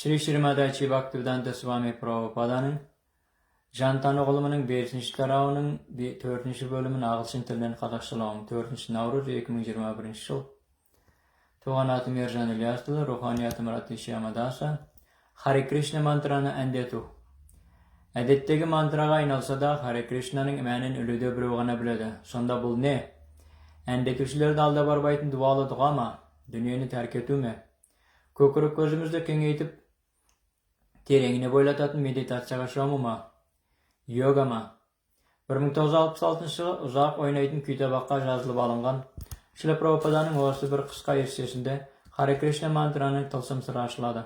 Шри Шримад Бхактивиданта Свами Прабхупаданың Жан тану ғылымының бесінші тарауының төртінші бөлімін ағылшын тілінен қазақшалауым. 4 наурыз 2021 жыл. Туған атым Ержан Ильясұлы, рухани атым Ратишьямадаса. Харе Кришна мантраны әндету. Әдеттегі мантраға айналса да, Харе Кришнаның мәнін өлуде біреу ғана біледі. Сонда бұл не? Әндетушілерді алдап арбайтын дуалы дұға ма? Дүниені тәрк ету ме? Көкірек көзімізді кеңейтіп, тереңіне бойлататын медитацияға шому ма? Йога ма? 1966 жылы ұзақ ойнайтын күйтабаққа жазылып алынған Шрила Прабхупаданың осы бір қысқа эссесінде Харе Кришна мантраның тылсым сыры ашылады.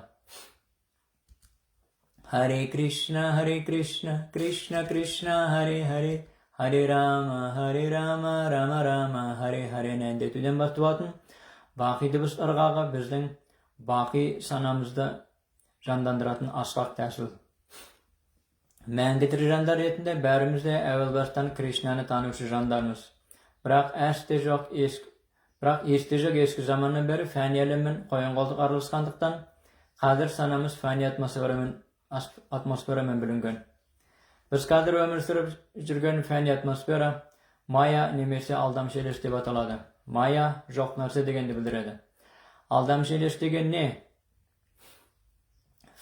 Харе Кришна, Харе Кришна, Кришна Кришна, Харе Харе, Харе Рама, Харе Рама, Рама Рама, Харе Харе әндетуден басталатын бақи дыбыс ырғағы біздің бақи санамызды жандандыратын асқақ тәсіл. Мәңгі тірі жандар ретінде бәріміз де әуел бастан Кришнаны танушы жандармыз. Бірақ есте жоқ ескі заманнан бері фәни әлеммен қоян-қолтық араласқандықтан, қазір санамыз фәни атмосферамен бүлінген. Біз қазір өмір сүріп жүрген фәни атмосфера мая немесе алдамшы елес деп аталады. Мая жоқ нәрсе дегенді білдіреді. Алдамшы елес деген не?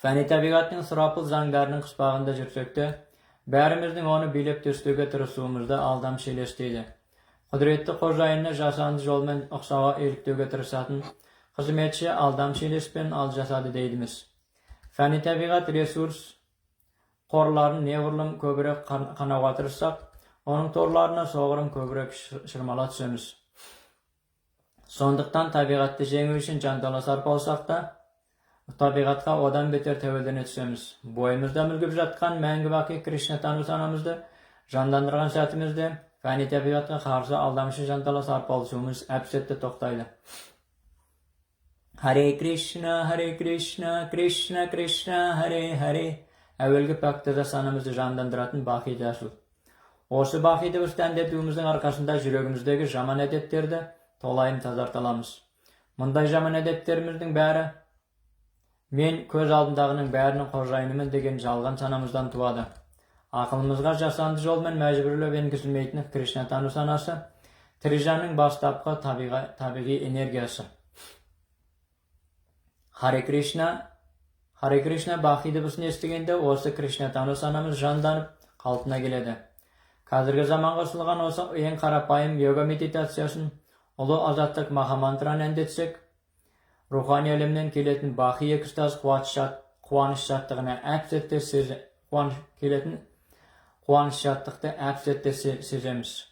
Фәни табиғаттың сұрапыл заңдарының қыспағында жүрсек те, бәріміздің оны билеп төстеуге тырысуымызды алдамшы елес дейді. Құдіретті қожайынына жасанды жолмен ұқсауға, еліктеуге тырысатын қызметші алдамшы елеспен алжасады дейміз. Фәни табиғат ресурс қорларын неғұрлым көбірек қанауға тырыссақ, оның торларына соғұрлым көбірек шырмала түсеміз. Сондықтан табиғатты жеңу үшін жанталаса арпалсақ та, табиғатқа одан бетер тәуелдене түсеміз. Бойымызда мүлгіп жатқан мәңгі бақи Кришна тану санамызды жандандырған сәтімізде фәни табиғатқа қарсы алдамшы жанталас арпалысуымыз әп-сәтте тоқтайды. Харе Кришна, Харе Кришна, Кришна Кришна, Харе Харе әуелгі пәк таза санамызды жандандыратын бақи тәсіл. Осы бақи дыбысты әндетуіміздің арқасында жүрегіміздегі жаман әдеттерді толайым тазарта аламыз. Мұндай жаман әдеттеріміздің бәрі мен көз алдындағының бәрінің қожайынымын деген жалған санамыздан туады. Ақылымызға жасанды жолмен мәжбүрлеп енгізілмейтін Кришна тану санасы тірі жанның бастапқы табиғи энергиясы. Харе Кришна, Харе Кришна бақи дыбысын естігенде осы Кришна тану санамыз жанданып, қалпына келеді. Қазіргі заманға ұсынылған осы ең қарапайым йога медитациясын, ұлы азаттық махамантраны әндетсек, рухани әлемнен келетін бақи экстаз қуаныш шаттығына әп-сәтте қуаныш келетін қуаныш шаттықты әп-сәтте сеземіз.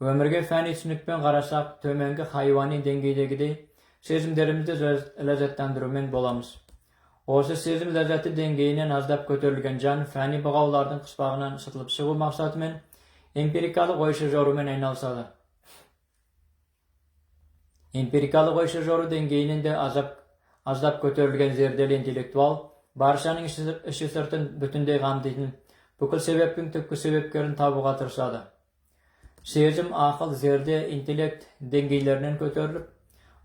Өмірге фәни түсінікпен қарасақ, төменгі хайуани деңгейдегідей сезімдерімізді ләззаттандырумен боламыз. Осы сезім ләззаты деңгейінен аздап көтерілген жан фәни бұғаулардың қыспағынан сытылып шығу мақсатымен эмпирикалық ойша жорумен айналысады. Эмпирикалық ойша жору деңгейінен де аздап көтерілген зерделі интеллектуал баршаның іші сыртын бүтіндей қамтитын бүкіл себептің түпкі себепкерін табуға тырысады. Сезім, ақыл, зерде, интеллект деңгейлерінен көтеріліп,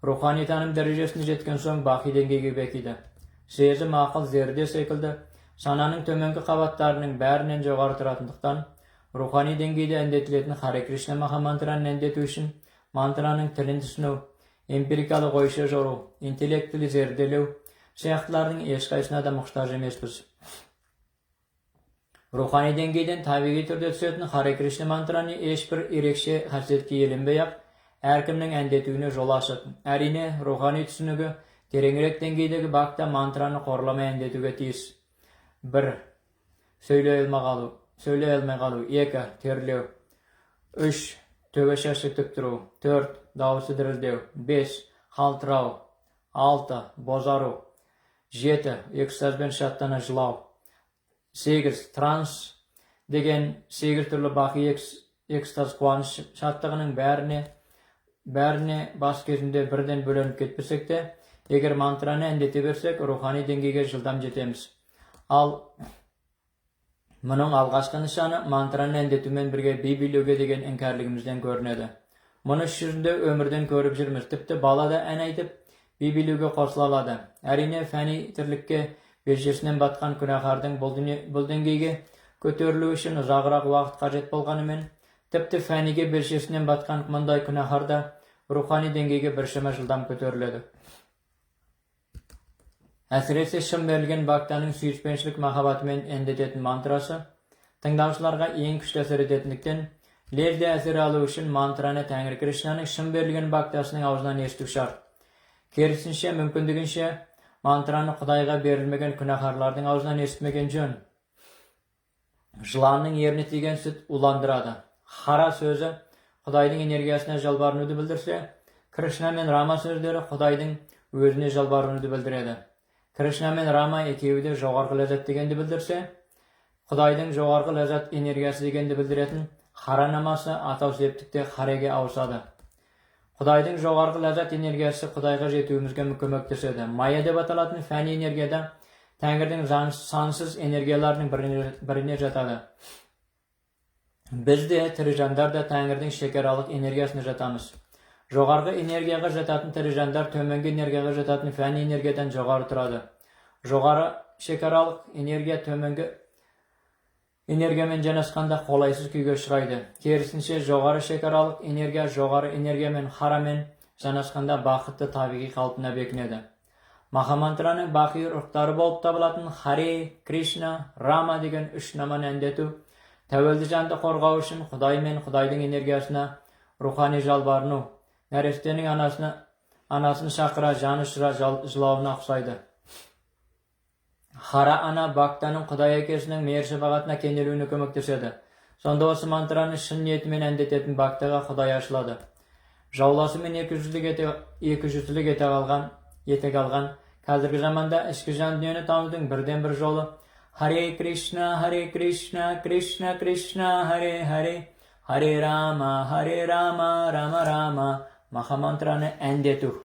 рухани таным дәрежесіне жеткен соң бақи деңгейге бекиді. Сезім, ақыл, зерде секілді сананың төменгі қабаттарының бәрінен жоғары тұратындықтан, рухани деңгейде әндетілетін Харе Кришна махамантраны әндету үшін мантраның тілін түсіну, эмпирикалық ойша жору, интеллектілі зерделеу сияқтылардың ешқайсысына да мұқтаж емеспіз. Рухани деңгейден табиғи түрде түсетін Харе Кришна мантраны ешбір ерекше қасиетке иеленбей ақ әркімнің әндетуіне жол ашық. Әрине, рухани түсінігі тереңірек деңгейдегі бхакта мантраны қорламай әндетуге тиіс. Бір, сөйлей алмай қалу. Екі, терлеу. Үш, төбе шашы тік тұру. Төрт, дауысы дірілдеу. Бес, қалтырау. Алты, бозару. Жеті, экстазбен шаттана жылау. Сегіз, транс деген сегіз түрлі бақи экстаз қуаныш шаттығының бәріне бас кезінде бірден бөленіп кетпесек те, егер мантраны әндете берсек, рухани деңгейге жылдам жетеміз. Ал мұның алғашқы нышаны мантраны әндетумен бірге би билеуге деген іңкәрлігімізден көрінеді. Мұны іс жүзінде өмірден көріп жүрміз. Тіпті бала да ән айтып, би билеуге қосыла алады. Әрине, фәни тірлікке Белшесінен батқан күнәһардың бұл деңгейге көтерілуі үшін ұзағырақ уақыт қажет болғанымен, тіпті фәниге белшесінен батқан мұндай күнәһар да рухани деңгейге біршама жылдам көтеріледі. Әсіресе шын берілген бхактаның сүйіспеншілік махаббатымен әндететін мантрасы тыңдаушыларға ең күшті әсер ететіндіктен, лезде әсер алу үшін мантраны Тәңір Кришнаның шын берілген бхактасының аузынан есту шарт. Керісінше, мүмкіндігінше мантраны Құдайға берілмеген күнәһарлардың аузынан естімеген жөн. Жыланның ерні тиген сүт уландырады. Хара сөзі Құдайдың энергиясына жалбарынуды білдірсе, Кришна мен Рама сөздері Құдайдың өзіне жалбарынуды білдіреді. Кришна мен Рама екеуі де жоғарғы ләззат дегенді білдірсе, Құдайдың жоғарғы ләззат энергиясы дегенді білдіретін Хара намасы атау септікте Хареге ауысады. Құдайдың жоғарғы ләззат энергиясы Құдайға жетуімізге көмектеседі. Майя деп аталатын фәни энергияда Тәңірдің сансыз энергияларының біріне жатады. Біз де, тірі жандар да Тәңірдің шекаралық энергиясына жатамыз. Жоғарғы энергияға жататын тірі жандар төменгі энергияға жататын фәни энергиядан жоғары тұрады. Жоғары шекаралық энергия төменгі энергиямен жанасқанда қолайсыз күйге ұшырайды. Керісінше, жоғары шекаралық энергия жоғары энергиямен харамен жанасқанда бақытты табиғи қалпына бекінеді. Махамантраның бақи ұрықтары болып табылатын Харе, Кришна, Рама деген үш наманы әндету тәуелді жанды қорғау үшін Құдай мен Құдайдың энергиясына рухани жалбарыну, нәрестенің анасын шақыра жан ұшыра жылауына ұқсайды. Хара ана бхактаның Құдай әкесінің мейір шапағатына кенелуіне көмектеседі. Сонда осы мантраны шын ниетімен әндететін бхактаға Құдай ашылады. Жауласымен екі жүзділік етек алған қазіргі заманда ішкі жан дүниені танудың бірден бір жолы Харе Кришна, Харе Кришна, Кришна Кришна, Харе Харе, Харе Рама, Харе Рама, Рама Рама махамантраны әндету.